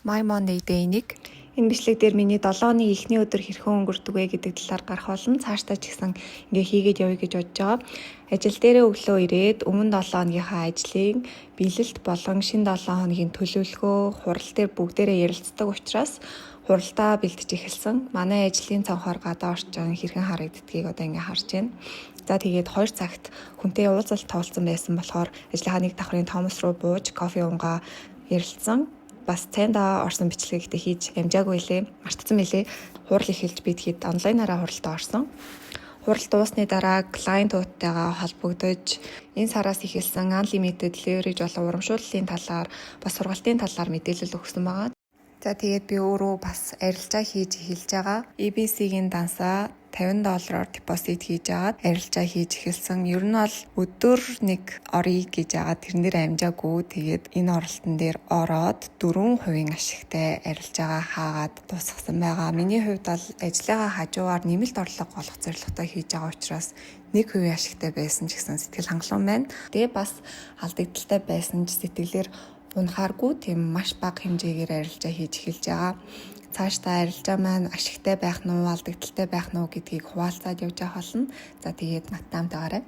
My Monday Day 1. Энэ бичлэг дээр миний 7 хоногийн эхний өдөр хэрхэн өнгөрдөг вэ гэдэг талаар гарах болно. Цаашдаа ч гэсэн ингээ хийгээд явъя гэж бодож байгаа. Ажил дээрээ өглөө ирээд өмнө 7 хоногийнхаа ажлын биелэлт болон шинэ 7 хоногийн төлөвлөгөө, хурал дээр бүгдээрээ ярилцдаг учраас хуралдаа бэлтэж эхэлсэн. Манай ажлын цонхоор гадаа орчин хэрхэн харагддгийг одоо ингээ харж байна. За, тэгээд 2 цагт хүнтэй уулзалт тоолцсон байсан болохоор ажлынхаа нэг давхрын Томас руу бууж кофе уунгаа ярилцсан. Бас цайндаа орсон бичлэгийг ихтэй хийж амжаагүй лээ. Мартсан мэлээ. Хурал эхэлж бид хэд онлайнаараа хуралдаа орсон. Хурал дуусны дараа client уудтайгаа холбогдож, энэ сараас эхэлсэн unlimited leverage болон урамшууллын талаар, бас сургалтын талаар мэдээлэл өгсөн байгаа. За, тэгээд би өөрөө бас арилжаа хийж эхэлж байгаа. ABC-гийн дансаа 50 доллараар депозит хийж агаад арилжаа хийж эхэлсэн. Ер нь бол өдөр нэг оръё гэж агаад тэрэн дээр амжаагүй. Тэгээд энэ оролтон дээр ороод 4% ашигтай арилжаагаа хаагаад дуусгасан байгаа. Миний хувьд бол ажлынхаа хажуугаар нэмэлт орлого олох зорилготой хийж байгаа учраас 1% ашигтай байсан ч гэсэн сэтгэл хангалуун байна. Тэгээ бас алдагдалтай байсан ч сэтгэлээр унахааргүй, тийм маш бага хэмжээгээр арилжаа хийж эхэлж байгаа. Цаашдаа арилжаа маань ашигтай байх нь уу, алдагдалтай байх нь уу гэдгийг хуваалцаад явж явах болно. За, тэгээд надтай хамт байгаарай.